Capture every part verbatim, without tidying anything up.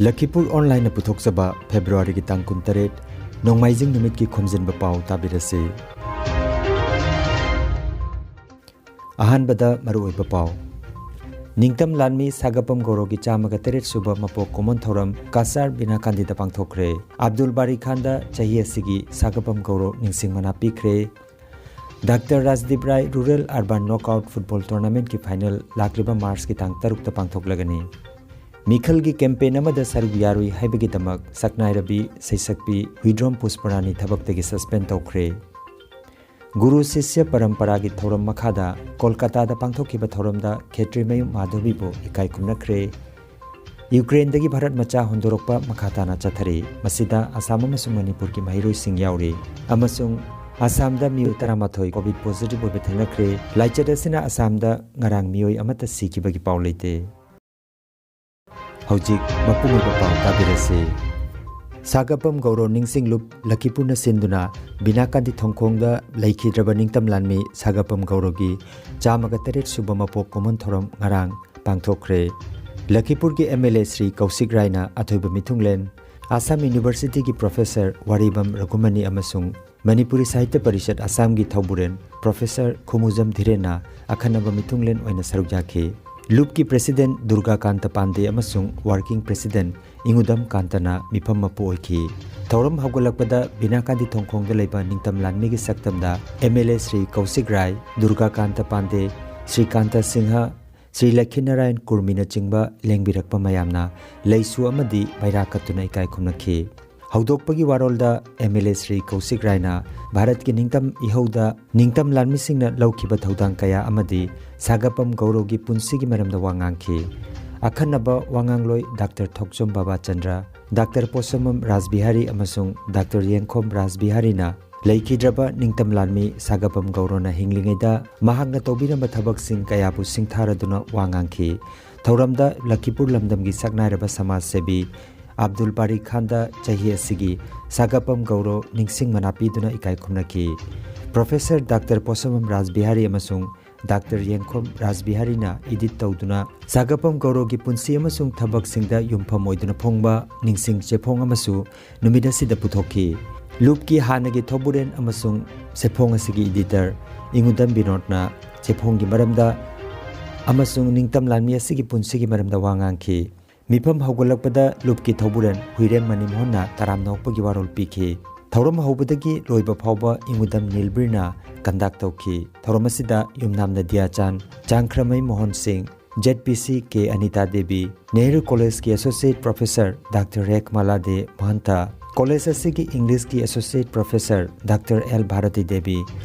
ꯂꯈꯤꯄꯨꯔ ꯑꯣꯟꯂꯥꯏꯟꯅ ꯄꯨꯊꯣꯛꯆꯕ ꯐꯦꯕ꯭ꯔꯨꯋꯥꯔꯤꯒꯤ ꯇꯥꯡ ꯀꯨꯟꯇꯔꯦꯠ, ꯅꯣꯡꯃꯥꯏꯖꯤꯡ ꯅꯨꯃꯤꯠꯀꯤ ꯈꯣꯝꯖꯤꯟꯕ ꯄꯥꯎ ꯇꯥꯕꯤꯔꯁꯤ꯫ ꯑꯍꯥꯟꯕꯗ ꯃꯔꯨꯑꯣꯏꯕ ꯄꯥꯎ꯫ ꯅꯤꯡꯇꯝ ꯂꯥꯟꯃꯤ ꯁꯥꯒꯄꯝ ꯒꯧꯔꯣꯒꯤ ꯆꯥꯝꯃꯒ ꯇꯔꯦꯠ ꯁꯨꯕ ꯃꯄꯣꯛ ꯀꯨꯝꯑꯣꯟ ꯊꯧꯔꯝ ꯀꯥꯁꯥꯔ ꯕꯤꯅꯥꯀꯥꯟꯗꯤꯗ ꯄꯥꯡꯊꯣꯛꯈ꯭ꯔꯦ꯫ ꯑꯕꯗꯨꯜ ꯕꯥꯔꯤ ꯈꯥꯟꯗ ꯆꯍꯤ ꯑꯁꯤꯒꯤ ꯁꯥꯒꯄꯝ ꯒꯧꯔꯣ ꯅꯤꯡꯁꯤꯡ ꯃꯅꯥ ꯄꯤꯈ꯭ꯔꯦ꯫ Doctor Rajdeep Rai rural urban knockout football ꯇꯣꯔꯅꯥꯃꯦꯟꯠꯀꯤ ꯐꯥꯏꯅꯦꯜ ꯂꯥꯛꯂꯤꯕ ꯃꯥꯔꯆꯀꯤ ꯇꯥꯡ ꯇꯔꯨꯛꯇ ꯄꯥꯡꯊꯣꯛꯂꯒꯅꯤ꯫ ꯃꯤꯈꯜꯒꯤ ꯀꯦꯝꯄꯦꯟ ꯑꯃꯗ ꯁꯔꯨꯛ ꯌꯥꯔꯨꯏ ꯍꯥꯏꯕꯒꯤꯗꯃꯛ ꯁꯛꯅꯥꯏꯔꯕꯤ ꯁꯩꯁꯛꯄꯤ ꯍꯨꯏꯗ꯭ꯔꯣꯝ ꯄꯨꯁꯄꯔꯥꯅꯤ ꯊꯕꯛꯇꯒꯤ ꯁꯁꯄꯦꯟ ꯇꯧꯈ꯭ꯔꯦ꯫ ꯒꯨꯔꯨ ꯁꯤꯁ꯭ꯌ ꯄꯔꯝꯄꯔꯥꯒꯤ ꯊꯧꯔꯝ ꯃꯈꯥꯗ ꯀꯣꯜꯀꯥꯇꯥꯗ ꯄꯥꯡꯊꯣꯛꯈꯤꯕ ꯊꯧꯔꯝꯗ ꯈꯦꯇ꯭ꯔꯤꯃꯌꯨꯝ ꯃꯥꯙꯕꯤꯕꯨ ꯏꯀꯥꯏ ꯈꯨꯝꯅꯈ꯭ꯔꯦ꯫ ꯌꯨꯀ꯭ꯔꯦꯟꯗꯒꯤ ꯚꯥꯔꯠ ꯃꯆꯥ ꯍꯣꯟꯗꯣꯔꯛꯄ ꯃꯈꯥ ꯇꯥꯅ ꯆꯠꯊꯔꯤ꯫ ꯃꯁꯤꯗ ꯑꯁꯥꯝ ꯑꯃꯁꯨꯡ ꯃꯅꯤꯄꯨꯔꯒꯤ ꯃꯍꯩꯔꯣꯏꯁꯤꯡ ꯌꯥꯎꯔꯤ꯫ ꯑꯃꯁꯨꯡ ꯑꯁꯥꯝꯗ ꯃꯤꯑꯣꯏ ꯇꯔꯥꯃꯥꯊꯣꯏ ꯀꯣꯚꯤꯗ ꯄꯣꯖꯤꯇꯤꯚ ꯑꯣꯏꯕ ꯊꯦꯡꯅꯈ꯭ꯔꯦ꯫ ꯂꯥꯏꯆꯠ ꯑꯁꯤꯅ ꯑꯁꯥꯝꯗ ꯉꯔꯥꯡ ꯃꯤꯑꯣꯏ ꯑꯃꯠꯇ ꯁꯤꯈꯤꯕꯒꯤ ꯄꯥꯎ ꯂꯩꯇꯦ꯫ ꯍꯧꯖꯤꯛ ꯃꯄꯨꯡ ꯑꯣꯏꯕ ꯄꯥꯎ ꯇꯥꯕꯤꯔꯁꯤ꯫ ꯁꯥꯒꯄꯝ ꯒꯧꯔꯣ ꯅꯤꯡꯁꯤꯡꯂꯨꯞ ꯂꯈꯤꯄꯨꯔꯅ ꯁꯤꯟꯗꯨꯅ ꯕꯤꯅꯥꯀꯥꯟꯗꯤ ꯊꯣꯡꯈꯣꯡꯗ ꯂꯩꯈꯤꯗ꯭ꯔꯕ ꯅꯤꯡꯇꯝ ꯂꯥꯟꯃꯤ ꯁꯥꯒꯄꯝ ꯒꯧꯔꯣꯒꯤ ꯆꯥꯝꯃꯒ ꯇꯔꯦꯠ ꯁꯨꯕ ꯃꯄꯣꯛ ꯀꯨꯝꯑꯣꯟ ꯊꯧꯔꯝ ꯉꯔꯥꯡ ꯄꯥꯡꯊꯣꯛꯈ꯭ꯔꯦ꯫ ꯂꯈꯤꯄꯨꯔꯒꯤ ꯑꯦꯝ ꯑꯦꯜ ꯑꯦ ꯁ꯭ꯔꯤ ꯀꯧꯁꯤꯛ ꯔꯥꯏꯅ ꯑꯊꯣꯏꯕ ꯃꯤꯊꯨꯡꯂꯦꯟ, ꯑꯁꯥꯝ ꯌꯨꯅꯤꯚꯔꯁꯤꯇꯤꯒꯤ ꯄ꯭ꯔꯣꯐꯦꯁꯔ ꯋꯥꯔꯤꯕꯝ ꯔꯘꯨꯃꯅꯤ ꯑꯃꯁꯨꯡ ꯃꯅꯤꯄꯨꯔꯤ ꯁꯥꯍꯤꯇ꯭ꯌ ꯄꯔꯤꯁꯠ ꯑꯁꯥꯝꯒꯤ ꯊꯧꯕꯨꯔꯦꯟ ꯄ꯭ꯔꯣꯐꯦꯁꯔ ꯈꯨꯃꯨꯖꯝ ꯙꯤꯔꯦꯟꯅ ꯑꯈꯟꯅꯕ ꯃꯤꯊꯨꯡꯂꯦꯟ ꯑꯣꯏꯅ ꯁꯔꯨꯛ ꯌꯥꯈꯤ꯫ ꯂꯨꯞꯀꯤ ꯄ꯭ꯔꯦꯁꯤꯗꯦꯟꯠ ꯗꯨꯔꯒꯥꯀꯥꯟꯇ ꯄꯥꯟꯗꯦ ꯑꯃꯁꯨꯡ ꯋꯥꯔꯀꯤꯡ ꯄ꯭ꯔꯦꯁꯤꯗꯦꯟꯠ ꯏꯉꯨꯗꯝ ꯀꯥꯟꯇꯅ ꯃꯤꯐꯝ ꯃꯄꯨ ꯑꯣꯏꯈꯤ꯫ ꯊꯧꯔꯝ ꯍꯧꯒꯠꯂꯛꯄꯗ ꯕꯤꯅꯥꯀꯥꯟꯗꯤ ꯊꯣꯡꯈꯣꯡꯗ ꯂꯩꯕ ꯅꯤꯡꯇꯝ ꯂꯥꯟꯃꯤꯒꯤ ꯁꯛꯇꯝꯗ ꯑꯦꯝ ꯑꯦꯜ ꯑꯦ ꯁ꯭ꯔꯤ ꯀꯧꯁꯤꯛ ꯔꯥꯏ, ꯗꯨꯔꯒꯥꯀꯥꯟꯇ ꯄꯥꯟꯗꯦ, ꯁ꯭ꯔꯤꯀꯥꯟꯇ ꯁꯤꯡꯍ, ꯁ꯭ꯔꯤ ꯂꯛꯈꯤꯅꯥꯔꯥꯌꯟ ꯀꯨꯔꯃꯤꯅꯆꯤꯡꯕ ꯂꯦꯡꯕꯤꯔꯛꯄ ꯃꯌꯥꯝꯅ ꯂꯩꯁꯨ ꯑꯃꯗꯤ ꯃꯩꯔꯥ ꯀꯠꯇꯨꯅ ꯏꯀꯥꯏ ꯈꯨꯝꯅꯈꯤ꯫ ꯍꯧꯗꯣꯛꯄꯒꯤ ꯋꯥꯔꯣꯜꯗ ꯑꯦꯝ ꯑꯦꯜ ꯑꯦ ꯁ꯭ꯔꯤ ꯀꯧꯁꯤꯛ ꯔꯥꯏꯅ ꯚꯥꯔꯠꯀꯤ ꯅꯤꯡꯇꯝ ꯏꯍꯧꯗ ꯅꯤꯡꯇꯝ ꯂꯥꯟꯃꯤꯁꯤꯡꯅ ꯂꯧꯈꯤꯕ ꯊꯧꯗꯥꯡ ꯀꯌꯥ ꯑꯃꯗꯤ ꯁꯥꯒꯄꯝ ꯒꯧꯔꯣꯒꯤ ꯄꯨꯟꯁꯤꯒꯤ ꯃꯔꯝꯗ ꯋꯥ ꯉꯥꯡꯈꯤ꯫ ꯑꯈꯟꯅꯕ ꯋꯥꯉꯥꯡꯂꯣꯏ ꯗꯥꯛꯇꯔ ꯊꯣꯛꯆꯣꯝ ꯕꯥꯕꯥꯆꯟꯗ꯭ꯔ, ꯗꯥꯛꯇꯔ ꯄꯣꯁꯝꯕꯝ ꯔꯥꯖꯕꯤꯍꯥꯔꯤ ꯑꯃꯁꯨꯡ ꯗꯥꯛꯇꯔ ꯌꯦꯡꯈꯣꯝ ꯔꯥꯖꯕꯤꯍꯥꯔꯤꯅ ꯂꯩꯈꯤꯗ꯭ꯔꯕ ꯅꯤꯡꯇꯝ ꯂꯥꯟꯃꯤ ꯁꯥꯒꯄꯝ ꯒꯧꯔꯣꯅ ꯍꯤꯡꯂꯤꯉꯩꯗ ꯃꯍꯥꯛꯅ ꯇꯧꯕꯤꯔꯝꯕ ꯊꯕꯛꯁꯤꯡ ꯀꯌꯥꯕꯨ ꯁꯤꯡꯊꯥꯔꯗꯨꯅ ꯋꯥ ꯉꯥꯡꯈꯤ꯫ ꯊꯧꯔꯝꯗ ꯂꯈꯤꯄꯨꯔ ꯂꯝꯗꯝꯒꯤ ꯁꯛꯅꯥꯏꯔꯕ ꯁꯃꯥꯖ ꯁꯦꯕꯤ ꯑꯕꯗꯨꯜ ꯕꯥꯔꯤ ꯈꯥꯟꯗ ꯆꯍꯤ ꯑꯁꯤꯒꯤ ꯁꯥꯒꯄꯝ ꯒꯧꯔꯣ ꯅꯤꯡꯁꯤꯡ ꯃꯅꯥ ꯄꯤꯗꯨꯅ ꯏꯀꯥꯏ ꯈꯨꯝꯅꯈꯤ꯫ ꯄ꯭ꯔꯣꯐꯦꯁꯔ ꯗꯥꯛꯇꯔ ꯄꯣꯁꯝꯕꯝ ꯔꯥꯖꯕꯤꯍꯥꯔꯤ ꯑꯃꯁꯨꯡ ꯗꯥꯛꯇꯔ ꯌꯦꯡꯈꯣꯝ ꯔꯥꯖꯕꯤꯍꯥꯔꯤꯅ edit ꯇꯧꯗꯨꯅ ꯁꯥꯒꯞꯄꯝ ꯒꯧꯔꯣꯒꯤ ꯄꯨꯟꯁꯤ ꯑꯃꯁꯨꯡ ꯊꯕꯛꯁꯤꯡꯗ ꯌꯨꯝꯐꯝ ꯑꯣꯏꯗꯨꯅ ꯐꯣꯡꯕ ꯅꯤꯡꯁꯤꯡ ꯆꯦꯐꯣꯡ ꯑꯃꯁꯨ ꯅꯨꯃꯤꯠ ꯑꯁꯤꯗ ꯄꯨꯊꯣꯛꯈꯤ꯫ ꯂꯨꯞꯀꯤ ꯍꯥꯟꯅꯒꯤ ꯊꯧꯕꯨꯔꯦꯟ ꯑꯃꯁꯨꯡ ꯆꯦꯐꯣꯡ ꯑꯁꯤꯒꯤ editor ꯏꯉꯨꯗꯝ ꯕꯤꯅꯣꯗꯅ ꯆꯦꯐꯣꯡꯒꯤ ꯃꯔꯝꯗ ꯑꯃꯁꯨꯡ ꯅꯤꯡꯇꯝ ꯂꯥꯟꯃꯤ ꯑꯁꯤꯒꯤ ꯄꯨꯟꯁꯤꯒꯤ ꯃꯔꯝꯗ ꯋꯥ ꯉꯥꯡꯈꯤ꯫ ꯃꯤꯐꯝ ꯍꯧꯒꯠꯂꯛꯄꯗ ꯂꯨꯞꯀꯤ ꯊꯧꯕꯨꯔꯦꯟ ꯍꯨꯏꯔꯦꯝ ꯃꯅꯤꯃꯣꯍꯟꯅ ꯇꯔꯥꯝꯅ ꯑꯣꯛꯄꯒꯤ ꯋꯥꯔꯣꯜ ꯄꯤꯈꯤ꯫ ꯊꯧꯔꯝ ꯍꯧꯕꯗꯒꯤ ꯂꯣꯏꯕ ꯐꯥꯎꯕ ꯏꯉꯨꯗꯝ ꯅꯤꯜꯕꯤꯔꯅ conduct ꯇꯧꯈꯤ꯫ ꯊꯧꯔꯝ ꯑꯁꯤꯗ ꯌꯨꯝꯅꯥꯝ ꯅꯗꯤꯌꯥ ꯆꯥꯟ, ꯆꯥꯡꯈ꯭ꯔꯃꯩ ꯃꯣꯍꯟ ꯁꯤꯡ, ZPC ꯀꯦ ꯑꯅꯤꯇꯥ ꯗꯦꯕꯤ, ꯅꯦꯍꯔꯨ ꯀꯣꯂꯦꯖꯀꯤ associate professor doctor Rekhamala De Mahanta, college ꯑꯁꯤꯒꯤ ꯏꯪꯂꯤꯁꯀꯤ associate professor doctor L Bharati Devi,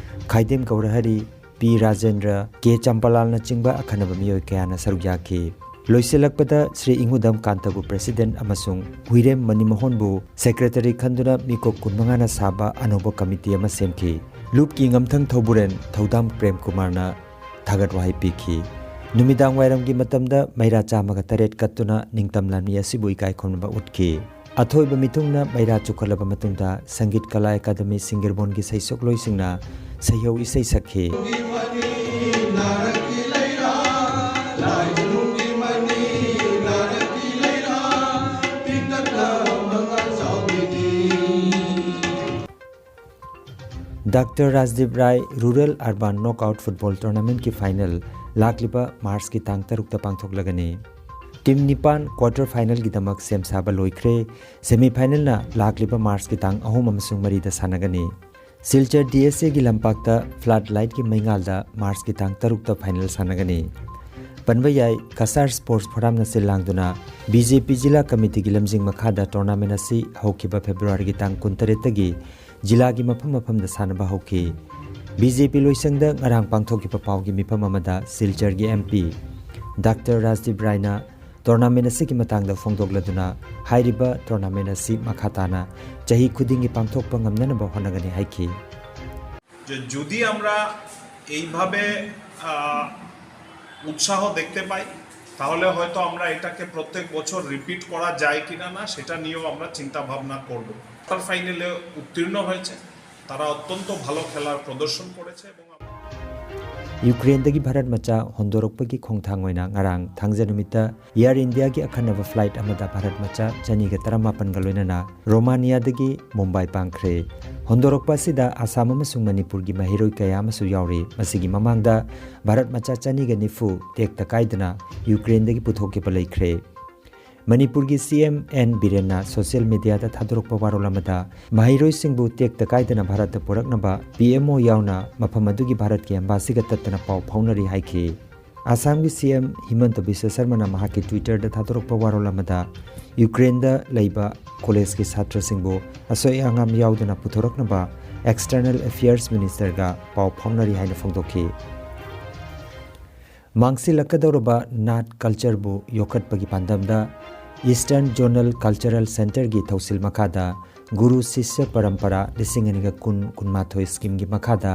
Khaidem Gourahari, P Rajendra, K ꯆꯝꯄꯥꯂꯥꯜꯅꯆꯤꯡꯕ ꯑꯈꯟꯅꯕ ꯃꯤꯑꯣꯏ ꯀꯌꯥꯅ ꯁꯔꯨꯛ ꯌꯥꯈꯤ꯫ ꯂꯣꯏꯁꯤꯜꯂꯛꯄꯗ ꯁ꯭ꯔꯤ ꯏꯉꯨꯗꯝ ꯀꯥꯟꯇꯕꯨ president ꯑꯃꯁꯨꯡ ꯍꯨꯏꯔꯦꯝ ꯃꯅꯤꯃꯣꯍꯟꯕꯨ secretary ꯈꯟꯗꯨꯅ ꯃꯤꯀꯣꯛ ꯀꯨꯟꯃꯉꯥꯅ ꯁꯥꯕ ꯑꯅꯧꯕ committee ꯑꯃ ꯁꯦꯝꯈꯤ꯫ ꯂꯨꯞꯀꯤ ꯉꯝꯊꯪ ꯊꯧꯕꯨꯔꯦꯟ ꯊꯧꯗꯥꯝ ꯄ꯭ꯔꯦꯝ ꯀꯨꯃꯥꯔꯅ ꯊꯥꯒꯠ ꯋꯥꯍꯩ ꯄꯤꯈꯤ꯫ ꯅꯨꯃꯤꯗꯥꯡ ꯋꯥꯏꯔꯝꯒꯤ ꯃꯇꯝꯗ ꯃꯩꯔꯥ ꯆꯥꯝꯃꯒ ꯇꯔꯦꯠ ꯀꯠꯇꯨꯅ ꯅꯤꯡꯇꯝ ꯂꯥꯟꯃꯤ ꯑꯁꯤꯕꯨ ꯏꯀꯥꯏ ꯈꯨꯝꯅꯕ ꯎꯠꯈꯤ꯫ ꯑꯊꯣꯏꯕ ꯃꯤꯊꯨꯡꯅ ꯃꯩꯔꯥ ꯆꯨꯈꯠꯂꯕ ꯃꯇꯨꯡꯗ ꯁꯪꯒꯤꯠ ꯀꯂꯥ ꯑꯦꯀꯥꯗꯃꯤ ꯁꯤꯡꯒꯤꯔꯕꯣꯟꯒꯤ ꯁꯩꯁꯛꯂꯣꯏꯁꯤꯡꯅ ꯁꯩꯍꯧ ꯏꯁꯩ ꯁꯛꯈꯤ꯫ Doctor Rajdeep Rai rural urban knockout football ꯇꯣꯔꯅꯥꯃꯦꯟꯠꯀꯤ ꯐꯥꯏꯅꯦꯜ ꯂꯥꯛꯂꯤꯕ ꯃꯥꯔꯆꯀꯤ ꯇꯥꯡ ꯇꯔꯨꯛꯇ ꯄꯥꯡꯊꯣꯛꯂꯒꯅꯤ꯫ ꯇꯤꯝ ꯅꯤꯄꯥꯟ ꯀ꯭ꯋꯥꯔꯇꯔ ꯐꯥꯏꯅꯦꯜꯒꯤꯗꯃꯛ ꯁꯦꯝ ꯁꯥꯕ ꯂꯣꯏꯈ꯭ꯔꯦ꯫ ꯁꯦꯃꯤ ꯐꯥꯏꯅꯦꯜꯅ ꯂꯥꯛꯂꯤꯕ ꯃꯥꯔꯆꯀꯤ ꯇꯥꯡ ꯑꯍꯨꯝ ꯑꯃꯁꯨꯡ ꯃꯔꯤꯗ ꯁꯥꯟꯅꯒꯅꯤ꯫ ꯁꯤꯜꯆꯔ DSAꯒꯤ ꯂꯝꯄꯥꯛꯇ ꯐ꯭ꯂꯠ ꯂꯥꯏꯠꯀꯤ ꯃꯩꯉꯥꯜꯗ ꯃꯥꯔꯆꯀꯤ ꯇꯥꯡ ꯇꯔꯨꯛꯇ ꯐꯥꯏꯅꯦꯜ ꯁꯥꯟꯅꯒꯅꯤ꯫ ꯄꯟꯕ ꯌꯥꯏ, ꯀꯁꯥꯔ ꯁ꯭ꯄꯣꯔꯠꯁ ꯐꯣꯔꯝꯅ ꯁꯤꯜ ꯂꯥꯡꯗꯨꯅ BJP ꯖꯤꯂꯥ ꯀꯃꯤꯇꯤꯒꯤ ꯂꯝꯖꯤꯡ ꯃꯈꯥꯗ ꯇꯣꯔꯅꯥꯃꯦꯟ ꯑꯁꯤ ꯍꯧꯈꯤꯕ ꯐꯦꯕ꯭ꯔꯨꯋꯥꯔꯤꯒꯤ ꯇꯥꯡ ꯀꯨꯟꯇꯔꯦꯠꯇꯒꯤ ꯖꯤꯂꯥꯒꯤ ꯃꯐꯝ ꯃꯐꯝꯗ ꯁꯥꯟꯅꯕ ꯍꯧꯈꯤ꯫ BJP ꯂꯣꯏꯁꯪꯗ ꯉꯔꯥꯡ ꯄꯥꯡꯊꯣꯛꯈꯤꯕ ꯄꯥꯎꯒꯤ ꯃꯤꯐꯝ ꯑꯃꯗ ꯁꯤꯜꯆꯔꯒꯤ MP ꯗꯥꯛꯇꯔ ꯔꯥꯖꯗꯤꯞ ꯔꯥꯏꯅ ꯇꯣꯔꯅꯥꯃꯦꯟ ꯑꯁꯤꯒꯤ ꯃꯇꯥꯡꯗ ꯐꯣꯡꯗꯣꯛꯂꯗꯨꯅ ꯍꯥꯏꯔꯤꯕ ꯇꯣꯔꯅꯥꯃꯦꯟ ꯑꯁꯤ ꯃꯈꯥ ꯇꯥꯅ ꯆꯍꯤ ꯈꯨꯗꯤꯡꯒꯤ ꯄꯥꯡꯊꯣꯛꯄ ꯉꯝꯅꯅꯕ ꯍꯣꯠꯅꯒꯅꯤ ꯍꯥꯏꯈꯤ꯫ যে যদি আমরা এইভাবে আহ, উৎসাহ দেখতে পাই, তাহলে হয়তো আমরা এটাকে প্রত্যেক বছর রিপিট করা যায় কিনা না, সেটা নিয়েও আমরা চিন্তা ভাবনা করব। কোয়ার্টার ফাইনালে উত্তীর্ণ হয়েছে, তারা অত্যন্ত ভালো খেলার প্রদর্শন করেছে এবং ꯌꯨꯀ꯭ꯔꯦꯟꯗꯒꯤ ꯚꯥꯔꯠ ꯃꯆꯥ ꯍꯣꯟꯗꯣꯔꯛꯄꯒꯤ ꯈꯣꯡꯊꯥꯡ ꯑꯣꯏꯅ ꯉꯔꯥꯡ ꯊꯥꯡꯖ ꯅꯨꯃꯤꯠꯇ Air India ꯒꯤ ꯑꯈꯟꯅꯕ flight ꯑꯃꯗ ꯚꯥꯔꯠ ꯃꯆꯥ ꯆꯅꯤꯒ ꯇꯔꯥꯃꯥꯄꯟꯒ ꯂꯣꯏꯅꯅ ꯔꯣꯃꯥꯅꯤꯌꯥꯗꯒꯤ ꯃꯨꯝꯕꯥꯏ ꯄꯥꯡꯈ꯭ꯔꯦ꯫ ꯍꯣꯟꯗꯣꯔꯛꯄ ꯑꯁꯤꯗ ꯑꯁꯥꯝ ꯑꯃꯁꯨꯡ ꯃꯅꯤꯄꯨꯔꯒꯤ ꯃꯍꯩꯔꯣꯏ ꯀꯌꯥ ꯑꯃꯁꯨ ꯌꯥꯎꯔꯤ꯫ ꯃꯁꯤꯒꯤ ꯃꯃꯥꯡꯗ ꯚꯥꯔꯠ ꯃꯆꯥ ꯆꯅꯤꯒ ꯅꯤꯐꯨ ꯇꯦꯛꯇ ꯀꯥꯏꯗꯅ ꯌꯨꯀ꯭ꯔꯦꯟꯗꯒꯤ ꯄꯨꯊꯣꯛꯈꯤꯕ ꯂꯩꯈ꯭ꯔꯦ꯫ ꯃꯅꯤꯄꯨꯔꯒꯤ C M N ꯕꯤꯔꯦꯟꯅ social media ꯗ ꯊꯥꯗꯣꯔꯛꯄ ꯋꯥꯔꯣꯜ ꯑꯃꯗ ꯃꯍꯩꯔꯣꯏꯁꯤꯡꯕꯨ ꯇꯦꯛꯇ ꯀꯥꯏꯗꯅ ꯚꯥꯔꯠꯇ ꯄꯨꯔꯛꯅꯕ P M O ꯌꯥꯎꯅ ꯃꯐꯝ ꯑꯗꯨꯒꯤ ꯚꯥꯔꯠꯀꯤ embassy ꯒ ꯇꯠꯇꯅ ꯄꯥꯎ ꯐꯥꯎꯅꯔꯤ ꯍꯥꯏꯈꯤ꯫ ꯑꯁꯥꯝꯒꯤ C M ꯍꯤꯃꯟꯇ ꯕꯤꯁ꯭ꯋ ꯁꯔꯃꯅ ꯃꯍꯥꯛꯀꯤ Twitter ꯗ ꯊꯥꯗꯣꯔꯛꯄ ꯋꯥꯔꯣꯜ ꯑꯃꯗ ꯌꯨꯀ꯭ꯔꯦꯟꯗ ꯂꯩꯕ college ꯀꯤ ꯁꯥꯇ꯭ꯔꯁꯤꯡꯕꯨ ꯑꯁꯣꯏ ꯑꯉꯥꯝ ꯌꯥꯎꯗꯅ ꯄꯨꯊꯣꯔꯛꯅꯕ External Affairs Minister ꯒ ꯄꯥꯎ ꯐꯥꯎꯅꯔꯤ ꯍꯥꯏꯅ ꯐꯣꯡꯗꯣꯛꯈꯤ꯫ ꯃꯥꯡꯁꯤꯜꯂꯛꯀꯗꯧꯔꯕ ꯅꯥꯠ culture ꯕꯨ ꯌꯣꯛꯈꯠꯄꯒꯤ ꯄꯥꯟꯗꯝꯗ Eastern Zonal Cultural Centre ꯒꯤ ꯊꯧꯁꯤꯜ ꯃꯈꯥꯗ ꯒꯨꯔꯨ ꯁꯤꯁ꯭ꯌ ꯄꯔꯝꯄꯔꯥ ꯂꯤꯁꯤꯡ ꯑꯅꯤꯒ ꯀꯨꯟ ꯀꯨꯟꯃꯥꯊꯣꯏ scheme ꯒꯤ ꯃꯈꯥꯗ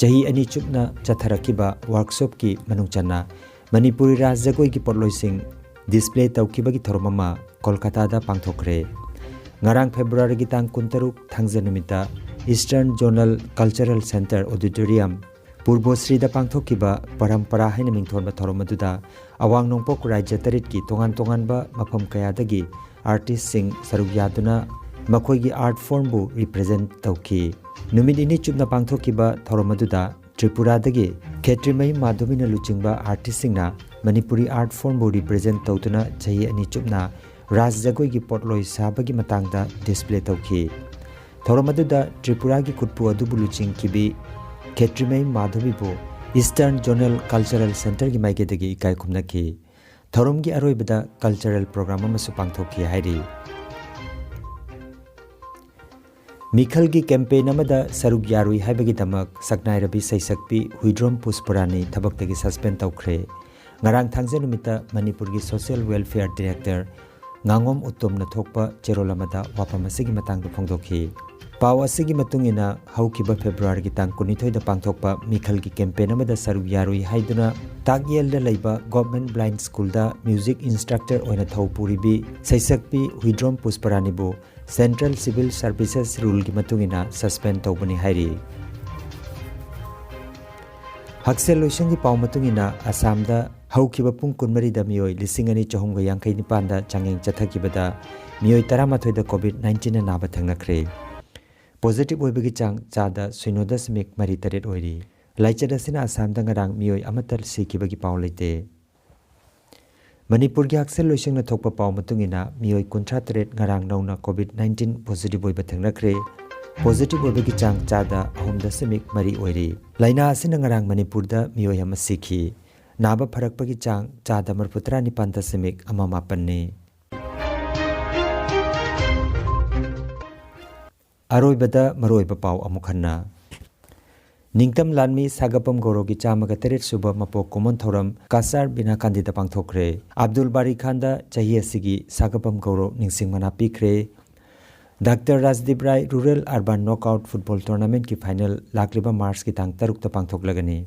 ꯆꯍꯤ ꯑꯅꯤ ꯆꯨꯞꯅ ꯆꯠꯊꯔꯛꯈꯤꯕ workshop ꯀꯤ ꯃꯅꯨꯡ ꯆꯟꯅ ꯃꯅꯤꯄꯨꯔꯤ ꯔꯥꯁ ꯖꯒꯣꯏꯒꯤ ꯄꯣꯠꯂꯣꯏꯁꯤꯡ display ꯇꯧꯈꯤꯕꯒꯤ ꯊꯧꯔꯝ ꯑꯃ ꯀꯣꯜꯀꯥꯇꯥꯗ ꯄꯥꯡꯊꯣꯛꯈ꯭ꯔꯦ꯫ ꯉꯔꯥꯡ February ꯒꯤ ꯇꯥꯡ ꯀꯨꯟꯇꯔꯨꯛ ꯊꯥꯡꯖ ꯅꯨꯃꯤꯠꯇ Eastern Zonal Cultural Centre Auditorium ꯄꯨꯔꯕꯣꯁ꯭ꯔꯤꯗ ꯄꯥꯡꯊꯣꯛꯈꯤꯕ ꯄꯔꯝꯄꯔꯥ ꯍꯥꯏꯅ ꯃꯤꯡꯊꯣꯟꯕ ꯊꯧꯔꯝ ꯑꯗꯨꯗ ꯑꯋꯥꯡ ꯅꯣꯡꯄꯣꯛ ꯔꯥꯖ꯭ꯌ ꯇꯔꯦꯠꯀꯤ ꯇꯣꯉꯥꯟ ꯇꯣꯉꯥꯟꯕ ꯃꯐꯝ ꯀꯌꯥꯗꯒꯤ artist ꯁꯤꯡ ꯁꯔꯨꯛ ꯌꯥꯗꯨꯅ ꯃꯈꯣꯏꯒꯤ art form ꯕꯨ represent ꯇꯧꯈꯤ꯫ ꯅꯨꯃꯤꯠ ꯅꯤꯅꯤ ꯆꯨꯞꯅ ꯄꯥꯡꯊꯣꯛꯈꯤꯕ ꯊꯧꯔꯝ ꯑꯗꯨꯗ ꯇ꯭ꯔꯤꯄꯨꯔꯥꯗꯒꯤ ꯈꯦꯇ꯭ꯔꯤꯃꯌꯨꯝ ꯃꯥꯙꯕꯤꯅ ꯂꯨꯆꯤꯡꯕ artist ꯁꯤꯡꯅ ꯃꯅꯤꯄꯨꯔꯤ art form ꯕꯨ represent ꯇꯧꯗꯨꯅ ꯆꯍꯤ ꯑꯅꯤ ꯆꯨꯞꯅ ꯔꯥꯁ ꯖꯒꯣꯏꯒꯤ ꯄꯣꯠꯂꯣꯏ ꯁꯥꯕꯒꯤ ꯃꯇꯥꯡꯗ display ꯇꯧꯈꯤ꯫ ꯊꯧꯔꯝ ꯑꯗꯨꯗ ꯇ꯭ꯔꯤꯄꯨꯔꯥꯒꯤ ꯈꯨꯠꯄꯨ ꯑꯗꯨꯕꯨ ꯂꯨꯆꯤꯡꯈꯤꯕꯤ ꯈꯦꯇ꯭ꯔꯤꯃꯌꯨꯝ ꯃꯥꯙꯕꯤꯕꯨ Eastern Zonal Cultural Centre ꯒꯤ ꯃꯥꯏꯀꯩꯗꯒꯤ ꯏꯀꯥꯏ ꯈꯨꯝꯅꯈꯤ꯫ ꯊꯧꯔꯝꯒꯤ ꯑꯔꯣꯏꯕꯗ cultural program ꯑꯃꯁꯨ ꯄꯥꯡꯊꯣꯛꯈꯤ ꯍꯥꯏꯔꯤ꯫ ꯃꯤꯈꯜꯒꯤ campaign ꯑꯃꯗ ꯁꯔꯨꯛ ꯌꯥꯔꯨꯏ ꯍꯥꯏꯕꯒꯤꯗꯃꯛ ꯁꯛꯅꯥꯏꯔꯕꯤ ꯁꯩꯁꯛꯄꯤ ꯍꯨꯏꯗ꯭ꯔꯣꯝ ꯄꯨꯁꯄꯔꯥꯅꯤ ꯊꯕꯛꯇꯒꯤ suspend ꯇꯧꯈ꯭ꯔꯦ꯫ ꯉꯔꯥꯡ ꯊꯥꯡꯖ ꯅꯨꯃꯤꯠꯇ ꯃꯅꯤꯄꯨꯔꯒꯤ Social Welfare Director ꯉꯥꯉꯣꯝ ꯎꯠꯇꯣꯝꯅ ꯊꯣꯛꯄ ꯆꯦꯔꯣꯜ ꯑꯃꯗ ꯋꯥꯐꯝ ꯑꯁꯤꯒꯤ ꯃꯇꯥꯡꯗ ꯐꯣꯡꯗꯣꯛꯈꯤ꯫ ꯄꯥꯎ ꯑꯁꯤꯒꯤ ꯃꯇꯨꯡ ꯏꯟꯅ, ꯍꯧꯈꯤꯕ February ꯒꯤ ꯇꯥꯡ ꯀꯨꯟꯅꯤꯊꯣꯏꯗ ꯄꯥꯡꯊꯣꯛꯄ ꯃꯤꯈꯜꯒꯤ campaign ꯑꯃꯗ ꯁꯔꯨꯛ ꯌꯥꯔꯨꯏ ꯍꯥꯏꯗꯨꯅ ꯇꯥꯛꯌꯦꯜꯗ ꯂꯩꯕ Government Blind School ꯗ music instructor ꯑꯣꯏꯅ ꯊꯧ ꯄꯨꯔꯤꯕꯤ ꯁꯩꯁꯛꯄꯤ Huidrom ꯄꯨꯁꯄꯔꯥꯅꯤꯕꯨ Central Civil Services Rule ꯒꯤ ꯃꯇꯨꯡ ꯏꯟꯅ suspend ꯇꯧꯕꯅꯤ ꯍꯥꯏꯔꯤ꯫ ꯍꯛꯁꯦꯜ ꯂꯣꯏꯁꯪꯒꯤ ꯄꯥꯎ ꯃꯇꯨꯡ ꯏꯟꯅ, ꯑꯁꯥꯝꯗ ꯍꯧꯈꯤꯕ ꯄꯨꯡ ꯀꯨꯟꯃꯔꯤꯗ ꯃꯤꯑꯣꯏ ꯂꯤꯁꯤꯡ ꯑꯅꯤ ꯆꯍꯨꯝꯒ ꯌꯥꯡꯈꯩ ꯅꯤꯄꯥꯟꯗ ꯆꯥꯡꯌꯦꯡ ꯆꯠꯊꯈꯤꯕꯗ ꯃꯤꯑꯣꯏ ꯇꯔꯥꯃꯥꯊꯣꯏꯗ COVID nineteenꯅ ꯅꯥꯕ ꯊꯦꯡꯅꯈ꯭ꯔꯦ꯫ ꯄꯣꯖꯤꯇꯤꯚ ꯑꯣꯏꯕꯒꯤ ꯆꯥꯡ ꯆꯥꯗ ꯁꯤꯅꯣ ꯗꯁꯃꯤꯛ ꯃꯔꯤ ꯇꯔꯦꯠ ꯑꯣꯏꯔꯤ꯫ ꯂꯥꯏꯆꯠ ꯑꯁꯤꯅ ꯑꯁꯥꯝꯗ ꯉꯔꯥꯡ ꯃꯤꯑꯣꯏ ꯑꯃꯠꯇ ꯁꯤꯈꯤꯕꯒꯤ ꯄꯥꯎ ꯂꯩꯇꯦ꯫ ꯃꯅꯤꯄꯨꯔꯒꯤ ꯍꯛꯁꯦꯜ ꯂꯣꯏꯁꯪꯅ ꯊꯣꯛꯄ ꯄꯥꯎ ꯃꯇꯨꯡ ꯏꯟꯅ, ꯃꯤꯑꯣꯏ ꯀꯨꯟꯊ꯭ꯔꯥ ꯇꯔꯦꯠ ꯉꯔꯥꯡ ꯅꯧꯅ COVID nineteen ꯄꯣꯖꯤꯇꯤꯚ ꯑꯣꯏꯕ ꯊꯦꯡꯅꯈ꯭ꯔꯦ꯫ ꯄꯣꯖꯤꯇꯤꯚ ꯑꯣꯏꯕꯒꯤ ꯆꯥꯡ ꯆꯥꯗ ꯑꯍꯨꯝ ꯗꯁꯃꯤꯛ ꯃꯔꯤ ꯑꯣꯏꯔꯤ꯫ ꯂꯥꯏꯅꯥ ꯑꯁꯤꯅ ꯉꯔꯥꯡ ꯃꯅꯤꯄꯨꯔꯗ ꯃꯤꯑꯣꯏ ꯑꯃ ꯁꯤꯈꯤ꯫ ꯅꯥꯕ ꯐꯔꯛꯄꯒꯤ ꯆꯥꯡ ꯆꯥꯗ ꯃꯔꯤꯐꯨ ꯇꯔꯥꯅꯤꯄꯥꯟ ꯗꯁꯃꯤꯛ ꯑꯃ ꯃꯥꯄꯟꯅꯤ꯫ ꯑꯔꯣꯏꯕꯗ ꯃꯔꯨꯑꯣꯏꯕ ꯄꯥꯎ ꯑꯃꯨꯛ ꯍꯟꯅ꯫ ꯅꯤꯡꯇꯝ ꯂꯥꯟꯃꯤ ꯁꯥꯒꯄꯝ ꯒꯧꯔꯣꯒꯤ ꯆꯥꯝꯃꯒ ꯇꯔꯦꯠ ꯁꯨꯕ ꯃꯄꯣꯛ ꯀꯨꯝꯑꯣꯟ ꯊꯧꯔꯝ ꯀꯥꯁꯥꯔ ꯕꯤꯅꯥꯀꯥꯟꯗꯤꯗ ꯄꯥꯡꯊꯣꯛꯈ꯭ꯔꯦ꯫ ꯑꯕꯗꯨꯜ ꯕꯥꯔꯤ ꯈꯥꯟꯗ ꯆꯍꯤ ꯑꯁꯤꯒꯤ ꯁꯥꯒꯄꯝ ꯒꯧꯔꯣ ꯅꯤꯡꯁꯤꯡ ꯃꯅꯥ ꯄꯤꯈ꯭ꯔꯦ꯫ Doctor Rajdeep Rai rural urban knockout football ꯇꯣꯔꯅꯥꯃꯦꯟꯠꯀꯤ ꯐꯥꯏꯅꯦꯜ ꯂꯥꯛꯂꯤꯕ ꯃꯥꯔꯆꯀꯤ ꯇꯥꯡ ꯇꯔꯨꯛꯇ ꯄꯥꯡꯊꯣꯛꯂꯒꯅꯤ꯫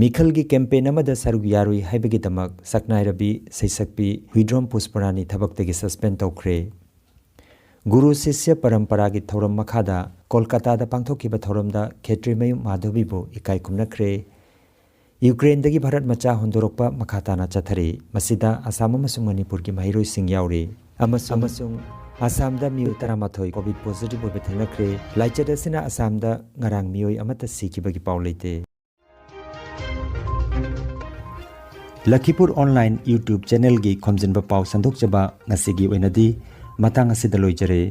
ꯃꯤꯈꯜꯒꯤ ꯀꯦꯝꯄꯦꯟ ꯑꯃꯗ ꯁꯔꯨꯛ ꯌꯥꯔꯨꯏ ꯍꯥꯏꯕꯒꯤꯗꯃꯛ ꯁꯛꯅꯥꯏꯔꯕꯤ ꯁꯩꯁꯛꯄꯤ ꯍꯨꯏꯗ꯭ꯔꯣꯝ ꯄꯨꯁꯄꯔꯥꯅꯤ ꯊꯕꯛꯇꯒꯤ ꯁꯁꯄꯦꯟ ꯇꯧꯈ꯭ꯔꯦ꯫ ꯒꯨꯔꯨ ꯁꯤꯁ꯭ꯌ ꯄꯔꯝꯄꯔꯥꯒꯤ ꯊꯧꯔꯝ ꯃꯈꯥꯗ ꯀꯣꯜꯀꯥꯇꯥꯗ ꯄꯥꯡꯊꯣꯛꯈꯤꯕ ꯊꯧꯔꯝꯗ ꯈꯦꯇ꯭ꯔꯤꯃꯌꯨꯝ ꯃꯥꯙꯕꯤꯕꯨ ꯏꯀꯥꯏ ꯈꯨꯝꯅꯈ꯭ꯔꯦ꯫ ꯌꯨꯀ꯭ꯔꯦꯟꯗꯒꯤ ꯚꯥꯔꯠ ꯃꯆꯥ ꯍꯣꯟꯗꯣꯔꯛꯄ ꯃꯈꯥ ꯇꯥꯅ ꯆꯠꯊꯔꯤ꯫ ꯃꯁꯤꯗ ꯑꯁꯥꯝ ꯑꯃꯁꯨꯡ ꯃꯅꯤꯄꯨꯔꯒꯤ ꯃꯍꯩꯔꯣꯏꯁꯤꯡ ꯌꯥꯎꯔꯤ꯫ ꯑꯃꯁꯨꯡ, ꯑꯃꯁꯨꯡ ꯑꯁꯥꯝꯗ ꯃꯤꯑꯣꯏ ꯇꯔꯥꯃꯥꯊꯣꯏ ꯀꯣꯚꯤꯗ ꯄꯣꯖꯤꯇꯤꯚ ꯑꯣꯏꯕ ꯊꯦꯡꯅꯈ꯭ꯔꯦ꯫ ꯂꯥꯏꯆꯠ ꯑꯁꯤꯅ ꯑꯁꯥꯝꯗ ꯉꯔꯥꯡ ꯃꯤꯑꯣꯏ ꯑꯃꯠꯇ ꯁꯤꯈꯤꯕꯒꯤ ꯄꯥꯎ ꯂꯩꯇꯦ꯫ ꯂꯈꯤꯄꯨꯔ ꯑꯣꯟꯂꯥꯏꯟ YouTube ꯆꯦꯅꯦꯜꯒꯤ ꯈꯣꯝꯖꯤꯟꯕ ꯄꯥꯎ ꯁꯟꯗꯣꯛꯆꯕ ꯉꯁꯤꯒꯤ ꯑꯣꯏꯅꯗꯤ ꯃꯇꯥꯡ ꯑꯁꯤꯗ ꯂꯣꯏꯖꯔꯦ꯫